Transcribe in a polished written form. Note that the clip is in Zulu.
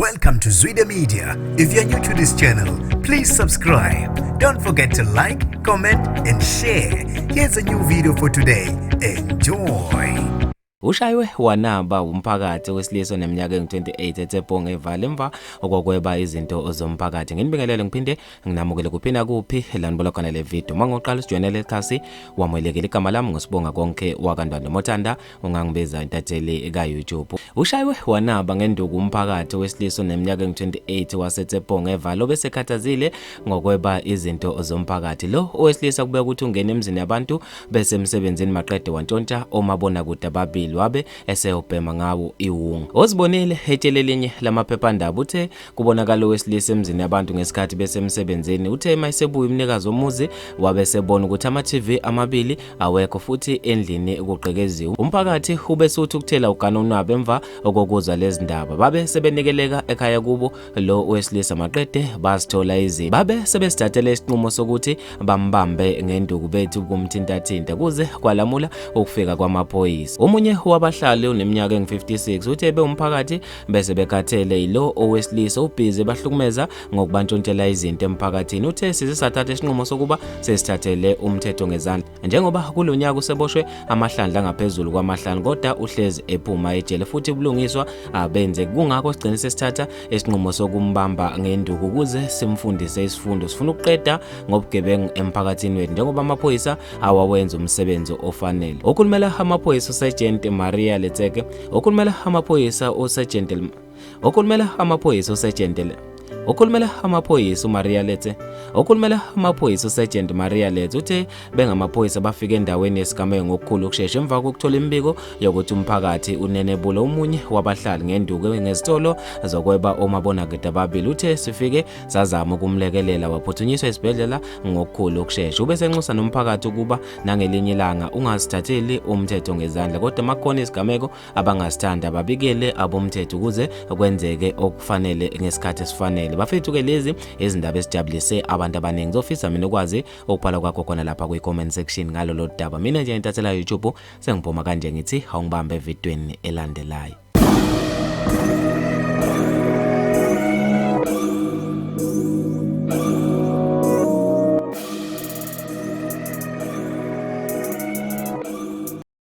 Welcome to Zwida Media. If you're new to this channel, please subscribe. Don't forget to like, comment, and share. Here's a new video for today. Enjoy. Ushaywe wanaba umphakathi owesilisa oneminyaka engu-28 eTshepong eVaal emva kokweba izinto zomphakathi. Nginibingelele ngiphinde nginamukele kuphi nakuphi la nibola khona le video. Uma ngoqala usijoyinele ikhasi wamukelekile igama lami ngosibonga konke wakaNdwandwe Mothanda ungangibiza intatheli ka-YouTube. Ushaywe wanaba ngenduku umphakathi owesilisa oneminyaka engu-28 waseTshepong eVaal obesekhathazile ngokweba izinto zomphakathi. Lo owesilisa kubeka ukuthi ungene emzini yabantu bese emsebenzini maqede wantshontsha omabonakude ababili wabe eseyobhema ngawo iwunga. Ozibonile etshele elinye lamaphephandaba uthe kubonakala owesilisa emzini yabantu ngesikhathi besemsebenzini. Uthe uma esebuya umnikazi womuzi wabe esebona ukuthi ama-TV amabili awekho futhi endlini kugqekeziwe. Umphakathi ube sewuthukuthela ugana unwabu emva kokuzwa lezi ndaba. Babe sebenikeleka ekhaya kubo lo wesilisa maqede bazithola izinto. Babe sebesithathele isinqumo sokuthi bambambe ngenduku bethu kumthintathinta kuze kwalamula ukufika kwamaphoyisa. Omunye wabahlali oneminyaka engu-56 uthe bewumphakathi bese bekhathele yilo owesilisa ubhizi bahlukumeza ngokubantshontshela izinto emphakathini. Uthe size sathatha isinqumo sokuba sesithathele umthetho ngezandla njengoba kulo nyaka useboshwe amahlandla angaphezulu kwamahlanu kodwa uhlezi ephuma ejele futhi ubulungiswa abenze kungakho sigcine sesithatha isinqumo sokumbamba ngenduku ukuze simfundise isifundo. Sifuna ukuqeda ngobugebengu emphakathini wethu njengoba amaphoyisa awawenza umsebenzi ofanele. Okhulumela amaphoyisa uSergeant Maria Letseke, okhulumela amaphoyisa uSergeant okhulumela amaphoyisa uSergeant okhulumela amaphoyisa uMaria Letse, okhulumela amaphoyisa uSergeant Maria Letse uthe bengamaphoyisa bafike endaweni yesigameko ngokukhulu ukushesha emva kokuthola imibiko yokuthi umphakathi unenebula omunye wabahlali ngenduku ngezitolo zokweba omabonakude ababili. Uthe sifike sazama ukumlekelela waphuthunyiswa esibhedlela ngokukhulu ukushesha. Ube senxusa nomphakathi ukuba nangelinye ilanga ungazithatheli umthetho ngezandla kodwa makukhona izigameko abangasithanda babikele abomthetho ukuze kwenzeke okufanele ngesikhathi esifanele. Bafethu-ke lezi izindaba ezijabulise abantu abaningi. Ngizofisa mina ukwazi ukubhala kwakho khona lapha kwi-comment section ngalolo daba. Mina nje intathela YouTube sengiphuma kanje ngithi awungibambe evidweni elandelayo.